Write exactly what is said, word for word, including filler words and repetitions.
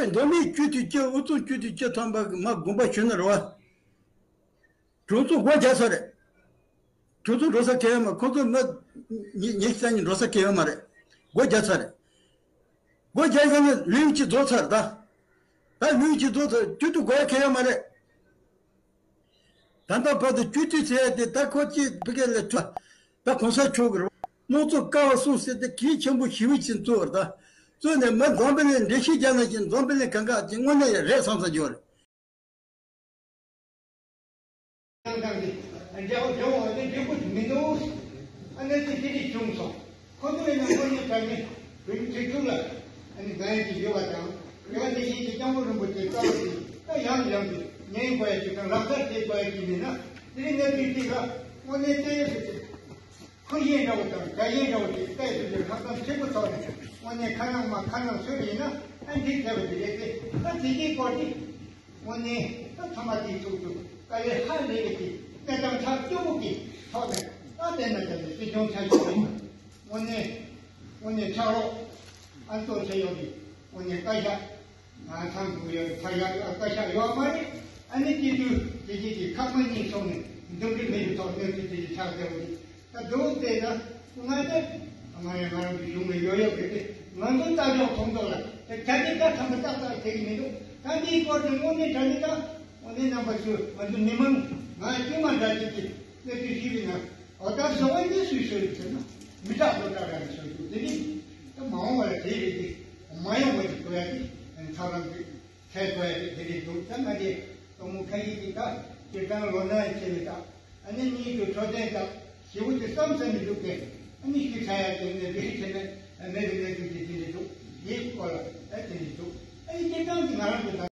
མདོ་སྨད་སྤྱི་འཐུས་སྤྱི་དབུ་ཚོགས་སྤྱི་འཐུས་སྤྱི་ཐོག་པ་གི་མ་དགོངས་པ་ཞུས་ན་རེད་བ། གྲོས་ཚོགས་སྒོ་རྒྱག་ཚར་རེད། གྲོས་ཚོགས་འགྲོ་ས་གང་ཡང་མ། ཁོ་ཚོ་མི་ཉི་ཉི་ཤུ་རྩ་གཉིས་འགྲོ་ས་གང་ཡང་མ་རེད། སྒོ་རྒྱག་ཚར་རེད། སྒོ་རྒྱག་ས་ནས་ལུས་གཅིག་རྫོགས་ཚར་ད། ད་ལུས་གཅིག་རྫོགས་ཚར་སྤྱི་འཐུས་དགོས་ཡ་གང་ཡང་མ་རེད། ད་ལྟ་བར་དུ་སྤྱི་འཐུས་ཟེར་ཡ་དེ་ད་ཁོ་ཅིག་ཕ་གི་ལ་ཆོག་ད་གོང་ས་མཆོག་གི་རེད། དམངས་གཙོ་ཀ་བ་གསུམ་ཟེར་དེ་གལ་ཆེན་པོ་ཞེ་པོ་ཅིག་བརྩི་བ་རེད་ད། བརྩིས་ནས་མི་འཛམ་བུ་གླིང་འགྲེལ་བཤད་རྒྱག་ན་ཅིག་འཛམ་བུ་གླིང་གང་ག་ཅིག་དངོས་གནས་རེད་བསམ་ས་ཡོད་རེད། ཡང་དང་འདི་འདྲ་བོ་འདྲ་བོ་འདི་འགྲིག་པོ་མི་འདུག་ཨ་ནི་དེ་དེ་རིགས་བྱུང་སོང་། ཁོ་ཚོ་ཡིན་ན་དངོས་གནས་དྲང་གནས་བོད་མི་ཁྲི་དྲུག་ལ་ཨ་ནི་དགའ་ཡ་ཅིག་ཡོད་པ་དང་། དེ་བ་དེ་བཞིན་གྱི་སྐྱབས་མགོན་རིན་པོ་ཆེ་རྩ་བ་ཅིག་ད་ཡང་ཡང་དུ་ཉན་དགོས་ཡ་ཅིག་དང་ལག་བསྟར་བྱེད་དགོས་ཡ་ཅིག་མིན་ན། དེ་རིང་གནས་ཚུལ་ཅིག་ལ་དངོས་གནས་བལྟས་ཡོད་ཟེར་ཏེ། ཁོ་གཞས་འདྲ་བོ་དང་དགའ་གཞས་འདྲ་བོ་ཅིག་བལྟས་ཡོད་ཟེར་ཏེ་ལྷག་བསམ་ཆེན་པོ་ཐོག་ནས་དངོས་གནས་ཁ་ནང་མ་ཁ་ནང་སུ་རེ་ཡིན་ན་ཨ་འགྲིག་ཐལ་བ་ཅིག་རེད་དེ། ད་དེ་གའི་སྐོར་དེ། དངོས་གནས་ད་ཚང་མ་དེའི་ཐོག་ཏུ་དཀའ་ལས་ཧ་ལས་པའི་གི་གནས་སྟངས་ཚབས་སྐྱོ་པོ་གི་ཐོག་ནས་ད་བལྟས་ན་ད་ནི་སྲིད་སྐྱོང་ཆགས་ཀྱི་རེད། དངོས་གནས་དངོས་གནས་ཕྱག་རོགས་ཨ་གཙོ་ཆེ་ཡོད་ཀྱི་དངོས་གནས་བཀའ་ཤག་ང་ཚང་དུ་ཡོད་ཚ་ཡག་བཀའ་ཤག་ཡོད་མ་རེད། ཨ་ནི་སྐྱིད་སྡུག་དེ་གཅིག་གི་ཁག་མ་གཉིས་སོང་ནས་འདུམ་འགྲིག་མེད་པའི་ཐོག་གནས་ཚུལ་དེ་གཅིག་ཆགས་བསྡད་པ་རེད། ད་དུང་བལྟས་ན་ང་ཚོ་ང་རང་ང་རང་གི་གཞུང་ལ་ཡོད་ཡོད་རེད་དེ། ང་ཚོ་ལྟ་ཕྱོགས་མཐོང་ཐོག་ལ་དེ་ག་དེ་ལྟ་ཐམ་པ་ཏག་ཏག་དེ་གི་མི་འདུག་ད་འདིའི་སྐོར་དུ་དངོས་གནས་དྲང་གནས་ད་དངོས་གནས་རྣམ་པ་ཚོས་ང་ཚོ་མི་མང་ང་དཀྱུས་མ་འདྲ་ཅིག་གི་གནས་ཚུལ་ཞིག་ཡིན་ན། འོ་ད་བཟོ་བ་འདི་སུས་བཟོས་ཡོད་ཟེར་ན་མི་དྲག་ལོ་དྲག་རང་གིས་བཟོས་འདུག་དེ་ནི་ད་མ་འོངས་པ་ལ་དེ་རེད་དེ། མ་ཡོང་བ་ཅིག་དགོས་ཡ་དེ་ཚ་བ་འདི་ཁས་དགོས་ཡ་དེ་དེ་རེད་འདུག་ད་ང་དེ་གཏོང་མུ་ཁ་ཡིག་གི་ད་སྤྱིར་བཏང་ལོ་ན་ཡི་ཆེ་བའི་ད། ཨ་ནི་གཉིས་ཀྱི་འཕྲོད་བསྟེན་དང་ཞེ་པོ་ཅིག་བསམ་ས་མི་འདུག་གས། ཨ་ནི་ཤི་ཚ་ཡ་དེ་ནས་རིགས་དེ་ནས་མེད་པའི་གནས་ཚུལ་དེ་དེ་འདྲ་འདུག་དེའི་སྐོར་ལ་ཨ་དེ་འདྲ་འདུག་ཨ་ནི་སྤྱིར་བཏང་གི་ང་རང་གི་ད།